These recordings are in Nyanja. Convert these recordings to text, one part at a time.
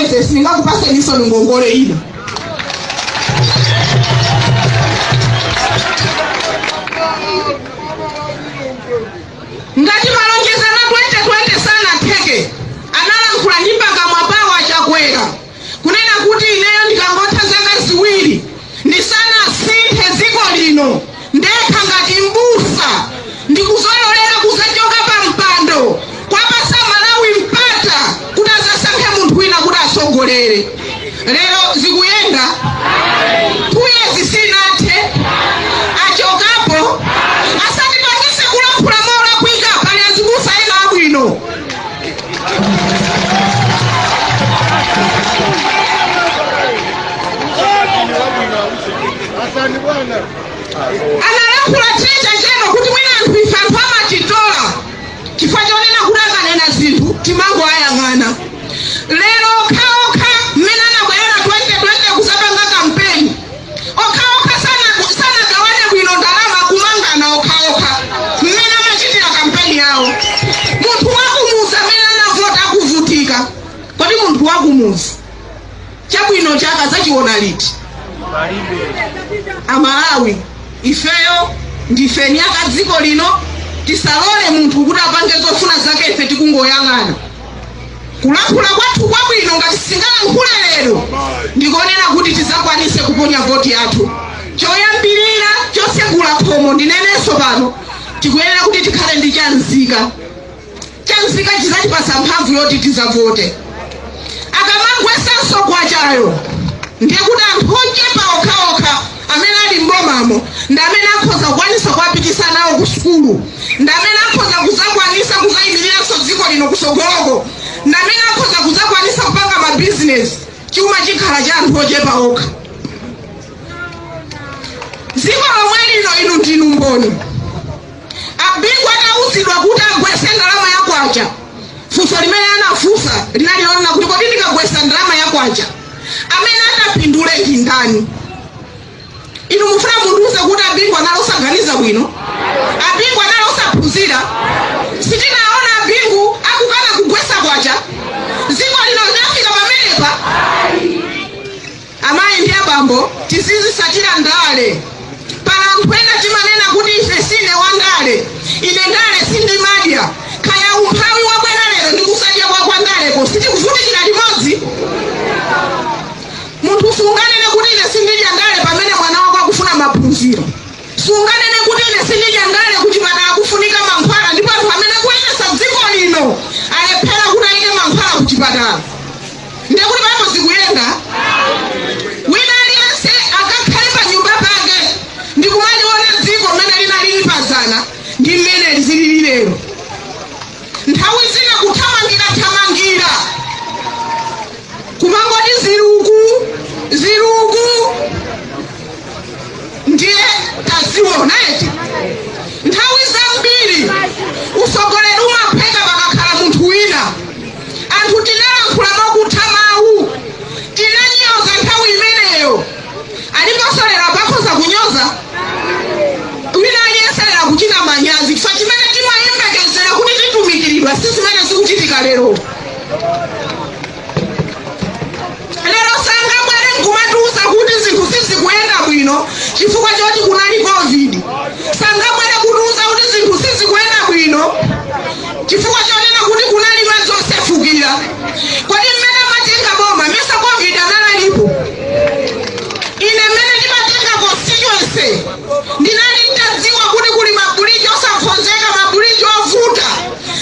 2020 sindingakupaseninso ngongole ina. Ngati malonjezano a 2020 sanatheke, analankhula ndi pakamwa pawo aChakwera kunena kuti ineyo ndikangotha zaka 2 ndisanasinthe dziko lino ndekha ngati mbusa ndikuzololera kuzachoka pa mpando kuwapasa Malawi mpata kuti azasankhe munthu wina kuti asogolere. Lero zikuyenda 2 years sinathe achokapo. Asatipangise kulankhula molakwika, pali azibusa ena abwino. Analankhula Treasurer General kuti mwina anthu ife anthu amatitola chifukwa chonena kuti akanena zinthu timangoayang'ana. Lero okhaokha mmene anabwerera 2020 kuzapanga kampeni, okhaokha sanagawane bwino ndalama, kumangana okhaokha mmene amachitira kampeni yawo. Munthu wakumuzi amene anavota akuvutika. Kodi munthu wakumuzi chabwino chake azachiona liti? Amalawi, ifeyo ndife eni ake dziko lino. Tisalole munthu kuti apange zofuna zake ife tikungoyang'ana. Kulankhula kwathu kwabwino ngati singalankhule lero ndikonena kuti tizakwanise kuponya voti yathu. Choyambirira chosegula khomo, ndinenenso pano, tikuyenera kuti tikhale ndi chanzika. Chanzika chizatipasa mphamvu yoti tizavote. Akamagwesanso kwachayo, ndiye kuti anthu ochepa okhaokha amene ali mbomamo ndi amene akhoza kukwanisa kuwapitisa nawo ku sukulu, ndi amene akhoza kuzakwanisa kuzayimiriranso dziko lino kusogoloko, ndi amene akhoza kuzakwanisa kupanga mabizinesi. Chuma chikhala cha anthu ochepa okha. Dziko lomwe lino, inu ndinu mboni. Abingu atauzidwa kuti agwese ndalama ya kwacha, funso limene anafunsa linali lonena kuti kodi ndikagwesa ndalama ya kwacha amene atapindule ndi ndani? Inu mufuna mundiuze kuti Abingu anali osaganiza bwino? Abingu anali osaphunzira? Sitinaona Abingu akukana kugwesa kwacha? Dziko lino linafika pamenepa? Amayi ndi abambo, tizizisatira ndale. Pala anthu ena timanena kuti ife sine wa ndale, ine ndale sindimadya. Kaya umphawi wabwera lero ndi kusadya kwa ndaleko, sitikuvutikira limodzi? Munthu sunganene kuti ine sindidya ndale pamene mwana wako akufuna maphunziro. Sunganene kuti ine sindidya ndale kuchipatala kufunika mankhwala ndipo anthu amene akuyendetsa dziko lino alephera kuti ayike mankhwala kuchipatala. Ndiye kuti pano zikuyenda. Wina aliyense akakhale pa nyumba pake ndikumaliona dziko mmene linalili pazana ndi mmene zilili lero. Nthawi zina kuthamangira thamangira kumangoti ziluku ziluku, ndiye taziona eti. Nthawi zambiri usogoleri umaphweka pakakhala munthu wina. Anthu tinalankhula mokutha mawu, tinanyoza nthawi imeneyo. Aliponso lero akhoza kunyoza wina aliyense lero akuchita manyazi chifukwa chimene timayembekezera kuti titumikiridwa si zimene zikuchitika lero. Lero sangabwere nkumatiuza kuti zinthu sizikuyenda bwino chifukwa choti kunali COVID. Sangabwere kutiuza kuti zinthu sizikuyenda bwino chifukwa chonena kuti kunali madzi osefukira. Kodi mmene amatenga boma mesa COVID analalipo? Ine mmene ndimatenga constituency ndinali ntadziwa kuti kuli mabuliji osakonzeka, mabuliji ovuta,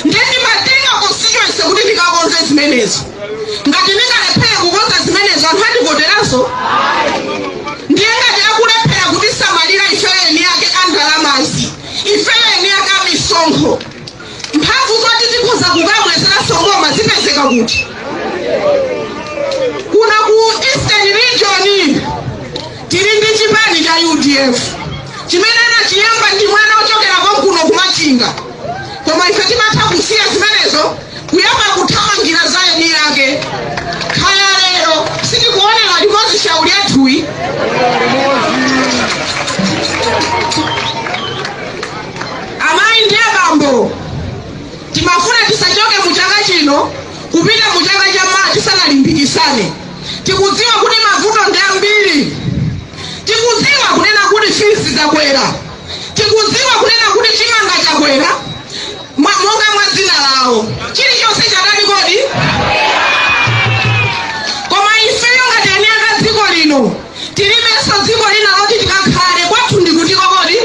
ndiye ndimatenga constituency kuti ndikakonze zimenezo. Ngati ndingalephere kukonza zimenezo, anthu andivoteranso? Ndiye ngati akulephera kutisamalira ifeyo eni ake a ndalamazi, ifeyo eni ake a misonkho, mphamvu zoti tikhoza kukabwezeranso boma zipezeka kuti? Kuno ku Eastern Region tili ndi chipani cha UDF chimene anachiyamba ndi mwana ochokera konkuno kuMachinga, koma ife timatha kusiya zimenezo kuyamba kuthamangira za eni yake. Kaya lero sitikuonera limodzi shauli yathuyi. Amayi ndi abambo, timafuna tisachoke mu chaka chino kupita mu chaka cha mawa tisanalimbikisane. chipani, tikudziwa kuti mavuto ndi ambiri. Tikudziwa kunena kuti fees zakwera, tikudziwa kunena kuti chimanga chakwera, monga mwa dzina lawo, chilichonse chatani kodi? Koma ifeyo ngati eni aka dziko lino, tilibenso dziko lina loti tikakhale. Kwathu ndikutiko kodi?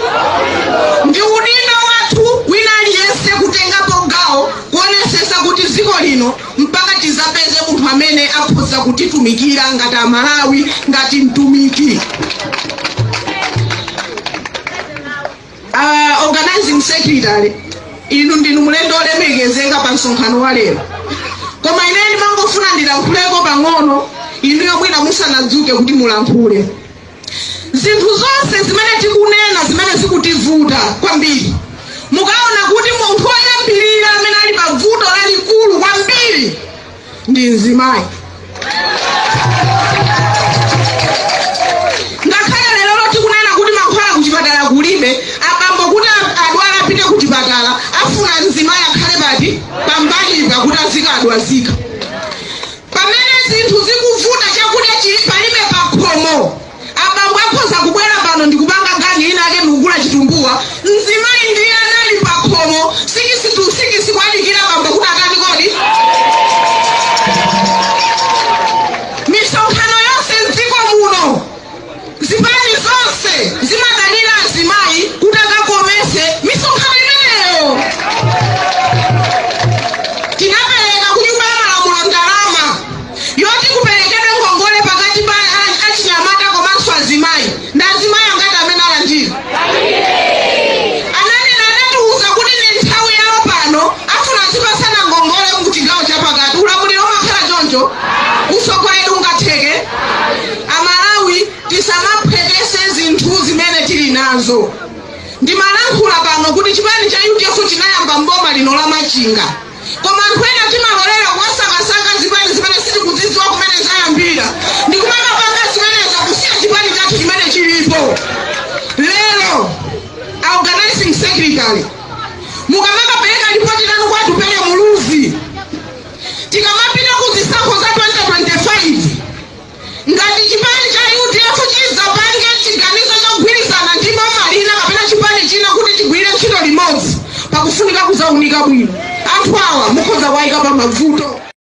Ndi udindo wathu wina aliyense kutengapo gawo kuonesesa kuti dziko lino, mpaka tizapeze munthu amene akhoza kutitumikira ngati Amalawi, ngati mtumiki. Organizing secretary, inu ndinu mlendo olemekezeka pa msonkhano wa lero, koma ine ndimangofuna ndilankhuleko pang'ono inuyo mwina musanadzuke kuti mulankhule. Zinthu zonse zimene tikunena, zimene zikutivuta kwambiri, mukaona kuti munthu woyambirira amene ali pa vuto lalikulu kwambiri ndi mzimayi. Ngakhale lero tikunena kuti mankhwala kuchipatala kulibe, abambo kuti adwala apite kuchipatala, afuna mzimayi akhale pati? Pambalipa, kuti azikadwazika. Pamene zinthu zikuvuta, chakudya chili palibe pakhomo, abambo akhoza kubwera pano ndikupanga ganyu ina ake ndikugula chitumbuwa. Mzimayi ndiye anali pakhomo 6 to 6 kwadikira bambo kuti atani kodi? Misonkhano yonse mdziko muno, zipani zonse zimadalira azimayi kuti akakomese misonkhano imeneyo. Tinapereka ku Nyumba ya Malamulo ndalama yoti kuperekedwe ngongole pakati pa achinyamata komanso azimayi. Ndi azimayi angati amene alandira? Ananena, anatiuza kuti ndi nthawi yawo pano, afuna azipasana ngongole mu chigawo chapakati. Ulamuliro umakhala choncho? Usogoleri ungatheke? Amalawi, tisamaphwekese zinthu zimene tili nazo. Ndimalankhula pano kuti chipani cha UDF chinayamba mboma lino la Machinga, koma anthu ena timalolera kuwasakasaka zipani zimene sitikuzidziwa kumene zayambira ndikumakapanga zimenezo, kusiya chipani chathu chimene chilipo lero. Organizing secretary, mukamakapereka ripoti lanu kwa Atupele Muluzi, tikamapita ku zisankho za 2025, ngati chipani cha UDF chizapange chiganizo chogwirizana ndi boma lina kapena chipani china kuti chigwirire ntchito limodzi, pakufunika kuzaunika bwino. Anthu awa mukhoza kuwayika pa mavuto.